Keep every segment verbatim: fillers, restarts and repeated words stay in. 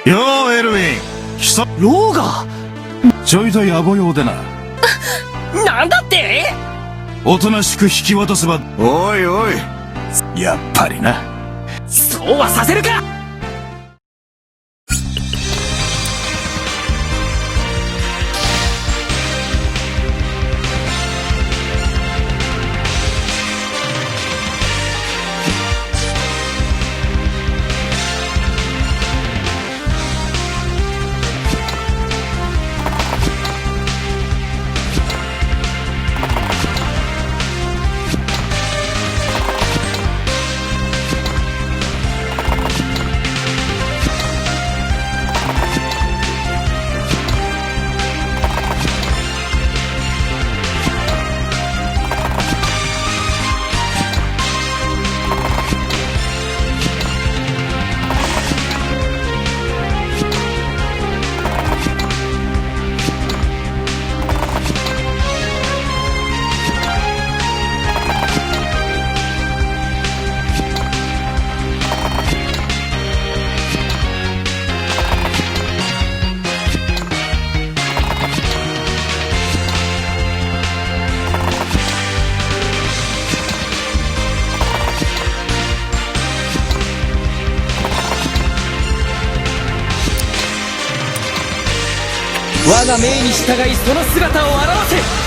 よう、エルウィン。久、ローガー。ちょいと野暮用でな。なんだって？おとなしく引き渡せば。おいおい。やっぱりな。そうはさせるか！ 我が命に従い、その姿を現せ。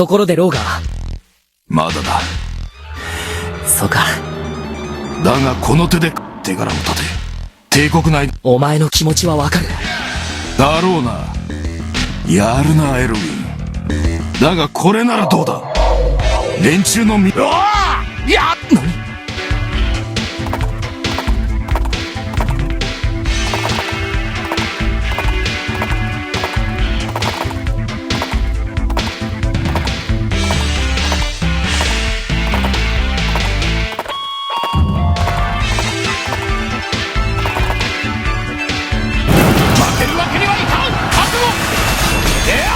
ところで、ローガー。まだだ。そうか。だが、この手で手柄を立て。帝国内、お前の気持ちはわかる。だろうな。やるな、エルヴィン。だが、これならどうだ？連中のみ、うわあ！いや、何？負けるわけにはいかん！覚悟！えあ！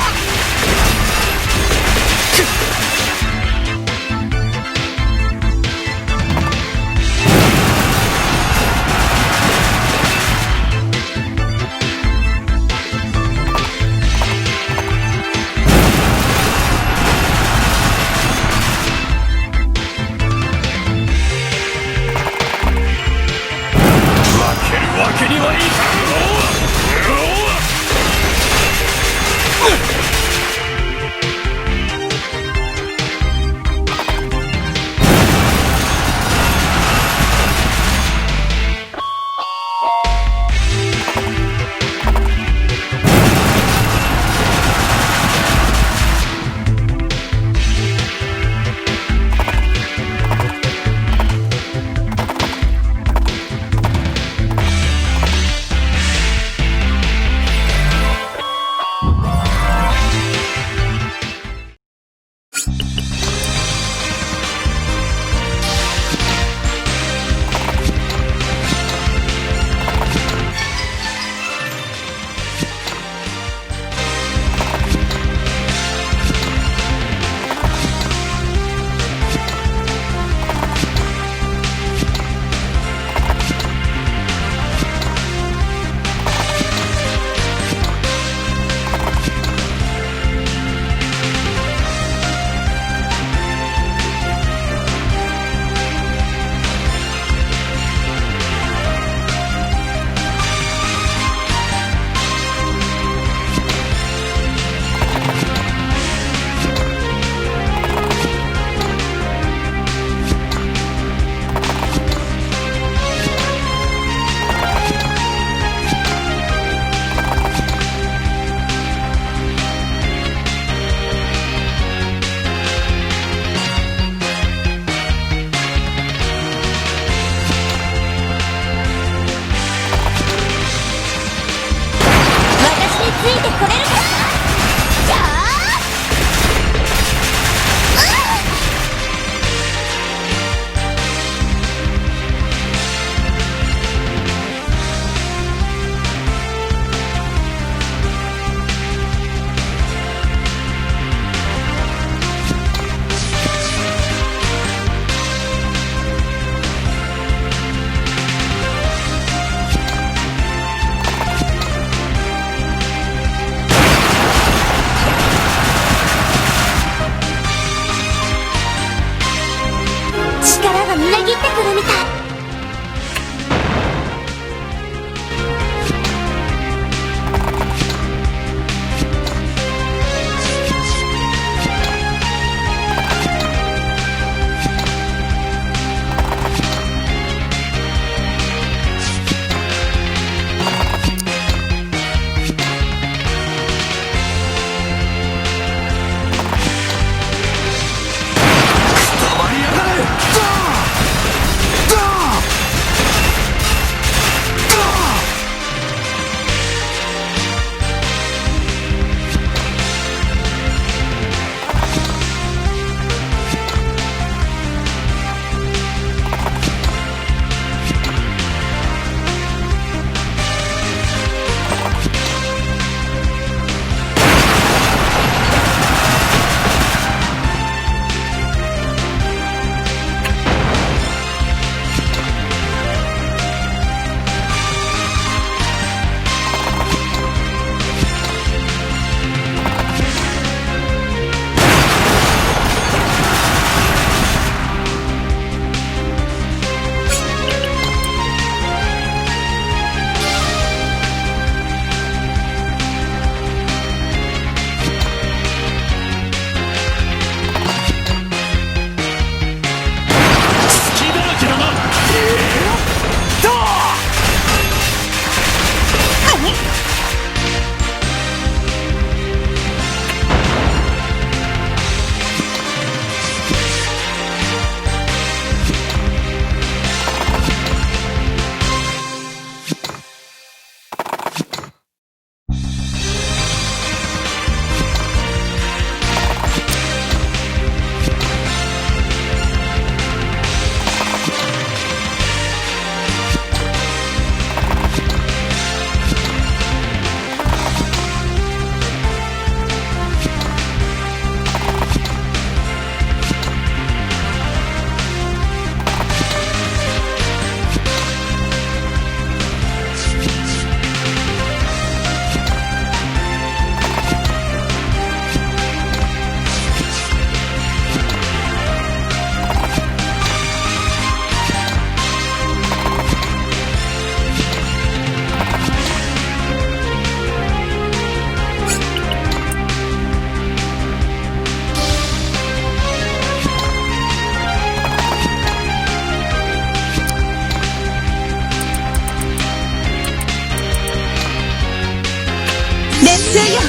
せいや、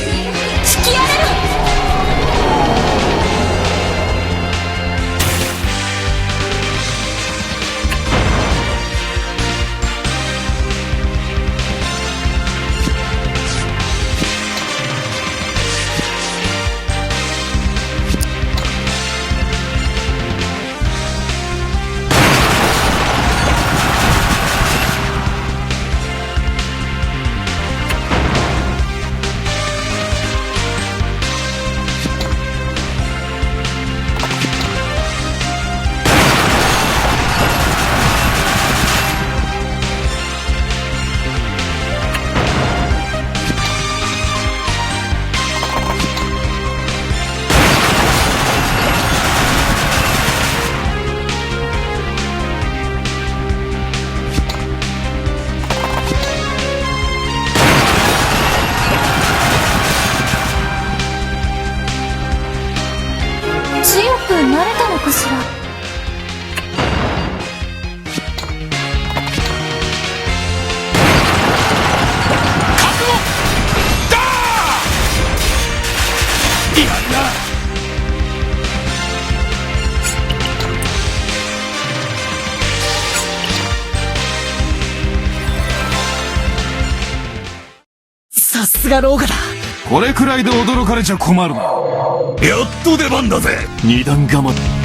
吹き荒れろ。強くなれたのかしら。さすがローガだ。これくらいで驚かれちゃ困るな。やっと出番だぜ。二段構え。